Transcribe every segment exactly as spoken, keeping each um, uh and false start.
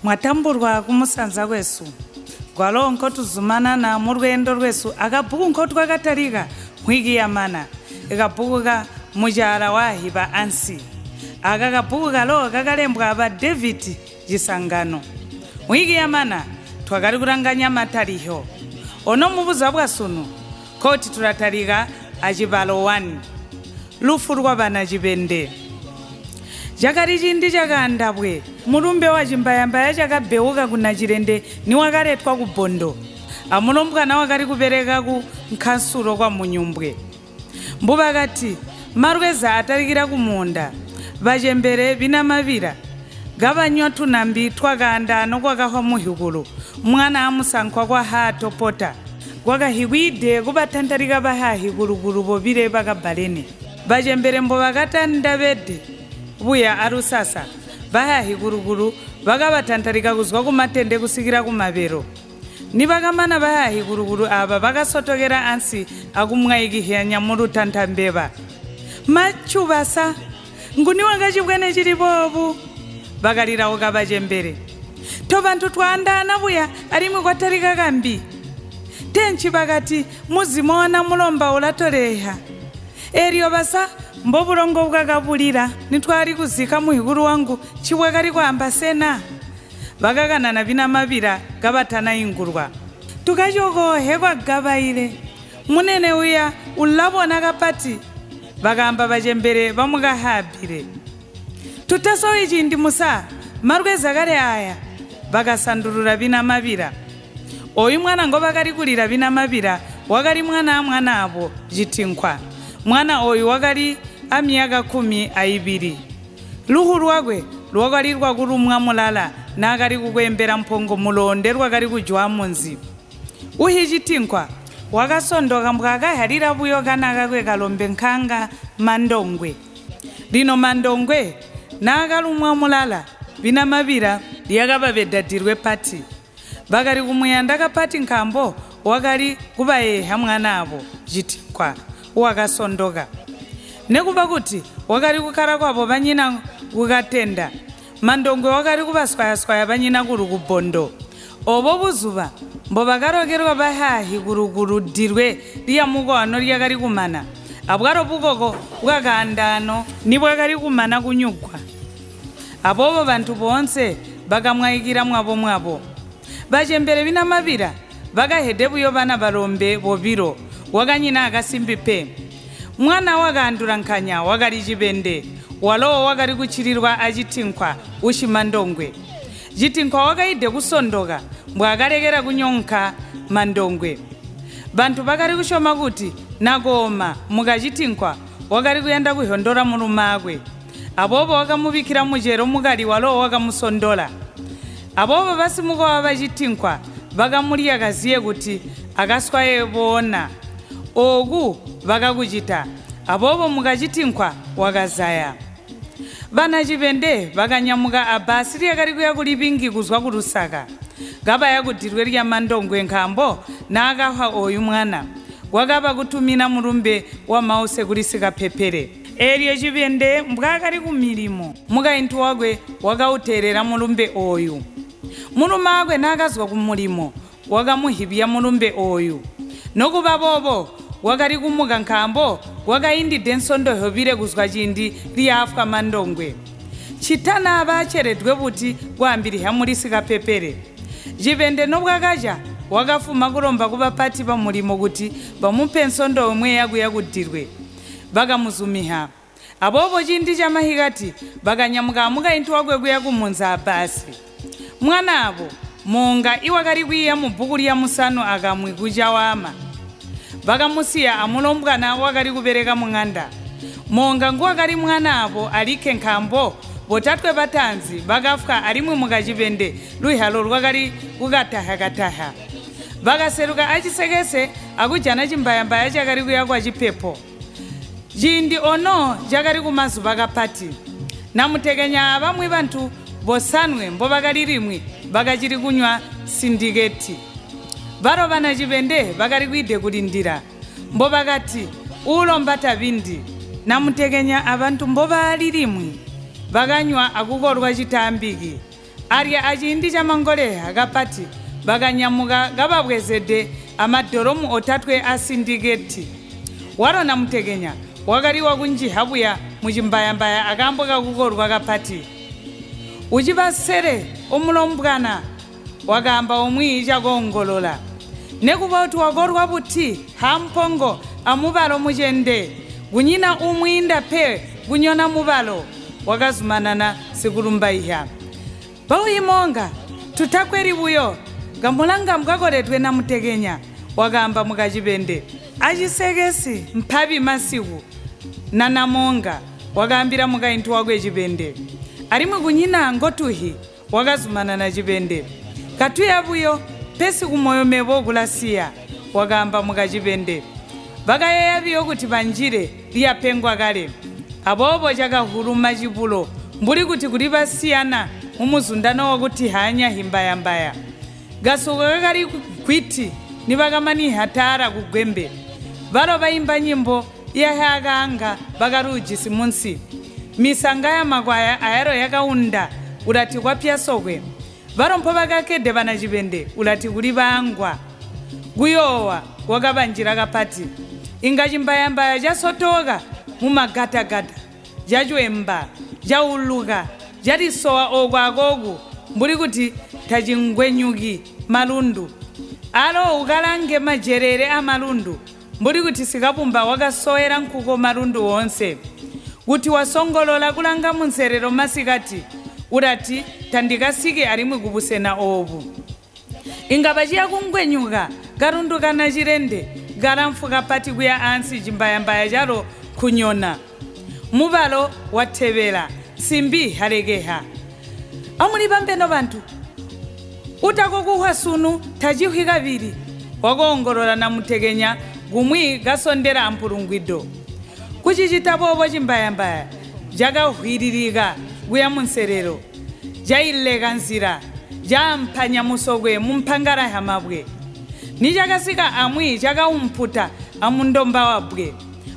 Mwatambulwa ku musanza kwesu. Gwalo nkotuzumana na mu lwendo lwesu akabhuku nkotwakatalika nkhwiki ya mana, ikabhuku ka Mujara wahi pa ansi. Aka kabhuku kalo kakalembwa pa Davidi Chisangano. Nkhwiki ya mana twakali kulanganya mataliho. Ono mubuza bwa sunu, koti tulatalika achipalo wani. Lufu lwa ŵana chipende. Chakali chindi chakandabwe, murumbe wa chimbayambaya chakabewuka ku nachilende ni wakaletwa ku bondo. Amulombwana wakali kupereka ku nkhansulo kwa munyumbwe. Mbuŵa ŵakati, marweza atalikira ku munda, ŵachembere ŵina maŵira, gaŵanywa tunambi twakanda no kwakahwa muhikulu, mwana amusankhwa kwa hato pota. Kwakahikwide kuŵatantharika ŵahahi kulukulu ŵoŵire ŵakabalene. Ŵachembere mbo ŵakata ndaŵede, ŵuya arusasa, ŵahahi kulukulu ŵakaŵatantharika kuzwa ku matende kusikira ku maŵero. Ni ŵakamana ŵahahi kulukulu aŵa ŵakasotokera ansi akumwayikihanya mu lutantha mbeŵa. Machuŵasa, nguni wangachibwene chilipopu? Ŵakalirauka ŵachembere. To ŵanthu twandana ŵuya alimwe kwatalika kambi. Tenchi ŵakati, muzimona mulomba ulatoleha. Elyo ŵasa mbo bulongo bwakabulira, nitwali kuzika muhikuru wangu chibwakali kwamba sena. Ŵakakanana ŵina maŵira gaŵatana ingurwa. Tukachokohe kwa gaŵaile, munene uya ulabona kapati, ŵakamba ŵachembere ŵamukahabire. Tuteso ichi ndi musa, marweza kale aya, ŵakasandulula ŵina maŵira. Oyu mwana ngo ŵakali kulira ŵina maŵira, wakali mwana mwanabo chitinkhwa. Mwana oyu wakali a myaka khumi a iŵiri. Luhu lwakwe lwakali lwakurumwa mulala na akali kukwembera mphongo mulo nde lwakali kujwa munzi. Uhi chitinkhwa wakasondoka mbwakahalira buyo kana kakwe kalombe nkhanga mandongwe. Lino mandongwe na akarumwa mulala, ŵina maŵira lyakaŵa ŵedadirwe pati. Ŵakali kumuyanda kapati nkhambo wakali kuŵayeha mwanawo chitinkwa wakasondoka. Nekuŵa kuti wakali kukara kwapo ŵanyina kukatenda, mandongwe wakali kuŵaswayaswaya ŵanyinakuru ku bondo. Obo buzuŵa mbo ŵakarokerwa ŵahahi kurukuru dirwe lya mukono lyakali kumana, abwaro bukoko bwakandano ni bwakali kumana kunyugwa. Apopo ŵanthu bonse ŵakamwayikira mwapomwapo. Ŵachembere ŵina maŵira ŵakahede uyo ŵana ŵarombe ŵoŵiro, wakanyina akasimbi pe. Mwana wakaandula nkhanya wakali chiŵende, walowo wakali kuchilirwa achitinkwa uchi mandongwe. Chitinkwa wakayide kusondoka mbwa akalekera kunyonkha mandongwe. Ŵanthu ŵakali kushoma kuti, nakoma muka chitinkwa wakali kuyenda kuhondora mulumakwe. Apopo wakamuŵikira mujero mukali walowo wakamusondola. Apopo ŵasimuko ŵa ŵachitinkwa ŵakamulya kaziye kuti akaswaye bona. Oku ŵakakuchita, apopo muka chitinkwa wakazaya. Ŵana chiŵende ŵakanyamuka abasi lyakali kuya ku liŵingi kuzwa ku lusaka. Kaŵa yakudirwe lya mandongwe nkhambo na akahwa oyu mwana. Wakaŵa kutumina murumbe wa mause kuli sikaphepere. Elyo chiŵende mbwakali ku milimo, mukayinthu wakwe wakawuterera murumbe oyu. Murumakwe nakazwa ku mulimo, wakamuhipya murumbe oyu. Nokuŵa bobo wakali kumuka nkhambo wakayindide nsondo yoŵire kuzwa chindi liyafwa mandongwe. Chitana ŵacheredwe kuti kwambiriha muli sikapepere. Chiŵende nobwakacha wakafuma kuromba ku ŵapati pa mulimo kuti ŵamupe nsondo yomwe yakuya kudirwe. Ŵakamuzumiha. Apopo chindi cha mahikati ŵakanyamuka mukayinthu wakwe kuya kumunza abasi. Mwanapo, monga iwakali kwiya mu buku lya musano akamwi kuchawama. Ŵakamusiya amulombwana wakali kupereka mu ng'anda. Monga nguwakali mwanapo alikhe nkhambo, ŵotatwe ŵatanzi ŵakafwa alimwe mukachiŵende luhalo lwakali kukataha-kataha. Ŵakaseruka achisekese akujana chimbayambaya chakali kuya kwa chipepo. Chindi ono chakali ku mazuŵa ghapati. Na mutekenya ŵamwi ŵanthu ŵosanwe mbo ŵakali limwi ŵakachiri kunywa sindiketi. Ŵaro ŵana chiŵende ŵakali kwide kulindira. Mbo ŵakati, ulo mbata ŵindi. Na mutekenya ŵanthu mbo ŵali limwi ŵakanywa akukorwa chitambiki. Arya achindi cha mangoleha ghapati ŵakanyamuka ghaŵabwezede amadoromu otatwe a sindiketi. Waro na mutekenya wakali wakunjiha buya mu chimbayambaya akambo kakukorwa kapati, uchiŵa sere umulombwana wakamba umwi chakongolola. Nekuba kuti wakorwa buti ha mpongo a muŵalo muchende, gunyina umwinda phe gunyona muŵalo wakazumanana sikulumbayiha. Pauyimonga, tutakweri uyo, ngamulanga mkakoredwe na mutekenya, wakamba mukachiŵende. Achisekesi mphaŵi masiku na namonga, wakayambira mukayinthu wakwe chiŵende. Alimwe kunyina ngotuhi wakazumana na chiŵende. Katuya buyo, pesi kumoyo mewo kulasiya, wakamba mukachiŵende. Ŵakayeya viyo kuti ŵanjire liyapengwa kale. Apopo chakahuruma chipulo, mbuli kuti kuli ŵasiyana mu muzundano wakutihanya himbayambaya. Gasuko kakali ku gwiti ni ŵakamaniha tara ku gwembe. Ŵalo ŵayimba nyimbo ya ghanga ŵakaruji simunsi. Misanga ya makwaya ayaro yakawunda urati kwapya sokwe. Ŵarompo ŵakakede ŵanachiŵende urati kuli ŵangwa. Kuyowa wakaŵanjira kapati, inga chimbayambaya chasotoka mu magatagata, jachwemba, jauluka, jatisowa oku akoku, mbuli kuti tachingwenyuki malundu. Alo ukalange majerere a malundu, mbuli kuti sikapumba wakasowera nkuko malundu wonse. Kuti wasongolola kulanga mu nserero masikati, urati tandikasike alimwe ku busena obu. Inga pachiya kungwenyuka, karundu kana chirende, garamfuka pati kuya ansi chimbayambaya charo kunyona. Muŵalo watheŵera, simbi halekeha. Amuli pambeno ŵanthu, utako kuhwa sunu thachihwi kaŵiri, wakongolora na mutekenya gumwi gasondera mpulungwido. Kuchichitapopo chimbayambaya jakahwiririka kuya mu nserero, jayileka nzira, jamphanya musokwe mu mphangara ya mabwe. Ni chakasika amwi chakawumputa amundomba wabwe.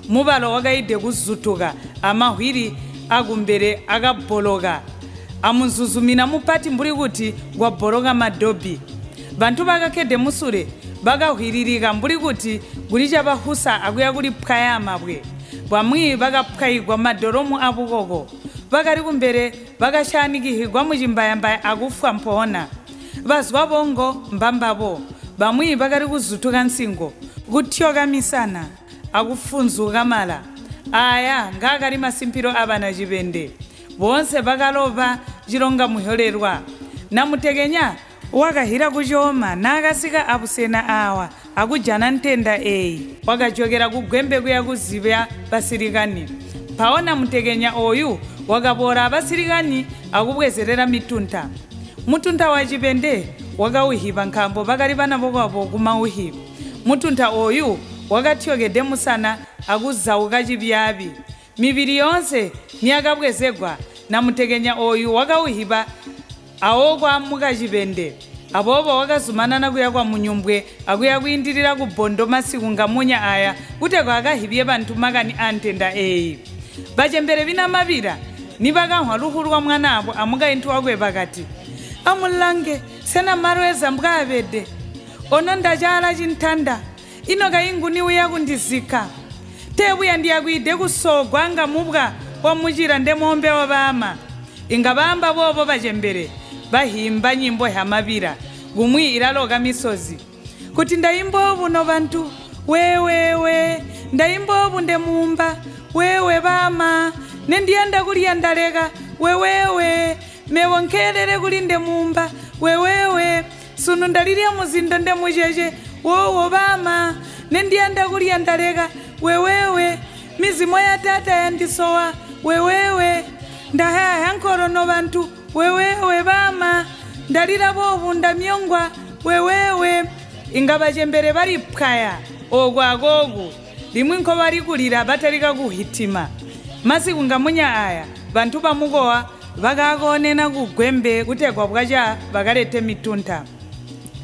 Muŵalo wakayide kuzutuka, amahwiri akumbere akaboloka, amuzuzumina mupati mbuli kuti ngwaboloka madobi. Ŵanthu ŵakakhede musule ŵakahwiririka mbuli kuti guli chaŵahusa akuya kuli phwaya mabwe. Pamwi ŵakaphwayigwa madoromu a bukoko. Ŵakali kumbere ŵakashanikihigwa mu chimbayambaya akufwa mphona. Ŵazgwaŵongo mbambaŵo, ŵamwi ŵakali kuzutuka nsingo, kuthyoka misana, akufunzuka mala. Aya nga ghali masimpiro a ŵanachiŵende. Wonse ŵakaloŵa chilonga muhyolerwa. Na mutekenya wakahira kuchoma na ghasika abusena awa akujana nthenda eyi. Wakajokera ku gwembe kuya kuziŵa ŵasilikani. Mphawo na mutekenya oyu wakaŵora ŵasilikani akubwezerera mituntha. Mutuntha wa chiŵende wakawuhipa nkhambo ŵakali ŵanaŵokaŵo ku mauhi. Mutuntha oyu wakathyoke de musana akuzawuka chiŵyaŵi. Miŵiri yonse ni yakabwezegwa na mutekenya oyu wakawuhipa awo kwa mukachiŵende. Apopo wakazumana na kuya kwa munyumbwe akuya kuyindirira ku bondo masiku ngamunya aya kuteko akahiŵye ŵanthu makani a nthenda eyi. Ŵachembere ŵina maŵira ni ŵakanhwa luhulu lwa mwanapo amukayinthu wakwe ŵakati, amulange sena malo eza mbwaŵede. Ono ndachara chinthanda, ino kayinguni uya kundizika. Tebuya ndiyakwide kusogwa nga mubwa wamuchira nde mombe waŵama. Inga ŵamba ŵoŵo ŵachembere ŵahimba nyimbo ya maŵira gumwi ilaloka misozi. Kuti ndayimbowu no ŵanthu, wewewe, ndayimbowu nde mumba, wewe ŵama, ne ndiyanda kulya ndaleka, wewewe, mewo nkhelele kuli nde mumba, wewewe, sunu ndalirya muzindo nde mucheche, wowo ŵama, ne ndiyanda kulya ndaleka, wewewe, mizimo ya tata yandisowa, wewewe, ndahaya nkhoro no ŵanthu, wewewe ŵama, ndalira bobu ndamyongwa, wewewe. Inga ŵachembere ŵali phwaya oku akoku, limwe nkho ŵali kulira ŵatalika kuhitima. Masiku ngamunya aya, ŵanthu ŵamukowa ŵakakonena ku gwembe kutegwa bwacha ŵakalete mituntha.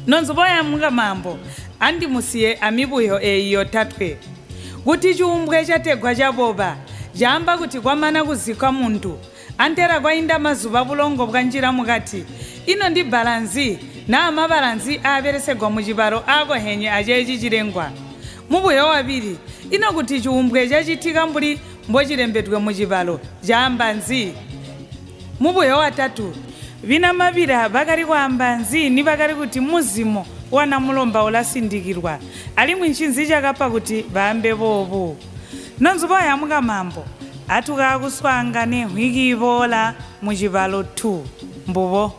Nonzi poyamuka mambo, andi musiye amibuyo eyi yotatwe. Kuti chumbwe chategwa chaboba, chamba kuti kwamana kuzikwa munthu, antera kwayinda mazuŵa bulongo bwanjira mukati, Ino ndi balanzi na mabalanzi aŵeresekwa mu chibalo ako henye achechi chilengwa. Mubuyo waŵiri, ino kuti chiumbwe chachitika mbuli mbo chilembedwe mu chibalo chamba nzi? Mubuyo watatu, ŵina maŵira ŵakali kwamba nzi ni ŵakali kuti mzimu wa namulomba ulasindikirwa, alimwi nchinzi chakapa kuti ŵambe ŵowu? Nonzi poyamuka mambo atuka kuswanga ne nhwiki ivora mu chibalo two mbuwo.